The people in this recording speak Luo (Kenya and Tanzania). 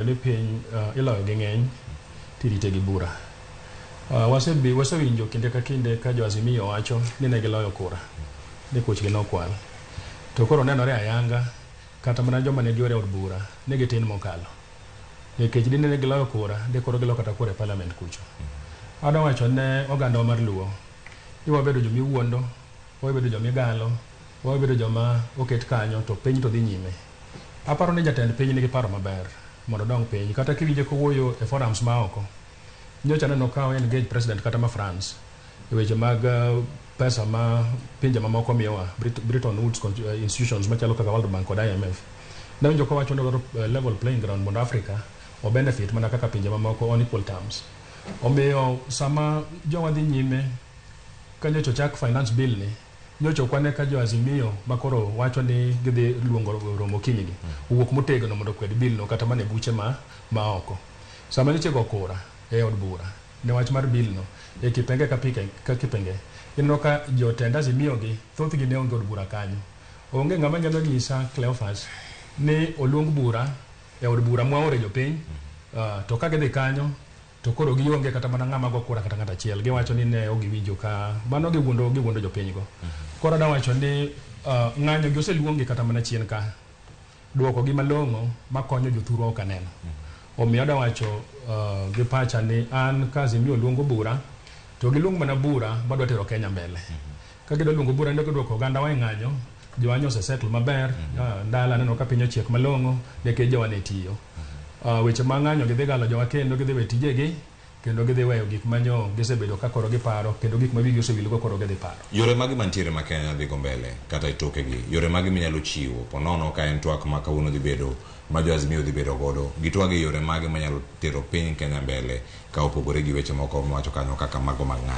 Ni piny iloyo gi ng'eny tirite gi bura. Wasebi wasewinjo kinde ka kinde ka jo Azimio wacho ni ne giloyo kura ni kuchgi nokwal. To koro nenore ayanga kata mana joma ne giore od bura ne gitin mokalo. Nikech dine ne giloyo kura de koro gilo kata kura e parliament kucho. Adwa wacho ne ogandawa mar Luo ni wabedo jomiwuondo, wabedo jomigalo, wabedo joma oket kanyo to piny to dhi nyime. Aparo ni jatend piny nigi paro maber mondo odong piny kata kiwinje kowuoyo e forums ma oko. Nyocha aneno ka o engage president kata ma France e weche mag pesa ma pinje mamoko miyowa Bretton Woods institutions machalo kaka World Bank kod IMF. Nawinjo kowacho ni odwaro level playing ground mondo Africa o benefit mana kaka pinje mamoko on equal terms. Omiyo sama jowa dhi nyime ka nyocha ochak finance bill ni nyocha ok wane ka jo Azimio makoro wacho ni gidhi luongo romo kiny gi owuok motegno mondo okwed bill no kata mana e buche ma oko. Sama nyocha igo kura e od bura ne wach mar bill no e kipenge ka pike, ka kipenge ineno ka jotend Azimio gi thothgi ne onge od bura kanyo. Onge ng'ama nyalo nyisa Cleophas ni oluong bura e od bura mwaore jopiny to ka gidhi kanyo to koro gionge kata mana ng'ama go kura kata ng'at achiel giwacho ni ne ok giwinjo ka mano giwuondo jopiny go. Koro adwa wacho ni ng'anyo gi oseluongi kata mana chien ka duoko gi malong'o makonyo jothurwa ok aneno. Omiyo adwa wacho gi pacha ni an ka Azimio luongo bura to giluong mana bura madwa tero Kenya mbele. Ka gidwa luongo bura ni gidwoko oganda wa e ng'anyo, jowa ose settle maber, ndala aneno ka piny ochiek malong'o nikech jowa ne tiyo. Weche ma ng'anyo gidhi galo jowa kendo gidhi we tijegi kendo gidhi weyo gik manyo gisebedo ka koro giparo kendo gik ma wigi osewilgo koro gidhi paro. Yore mage mantiere ma Kenya dhigo mbele kata e tokegi? Yore mage minyalo chiwo ponono ka en twak ma kawuono dhi bedo ma jo Azimio dhi bedo godo? Gitwag e yore mage manyalo tero piny Kenya mbele ka opogore gi weche moko miwacho kanyo kaka mago mag ng'anyo?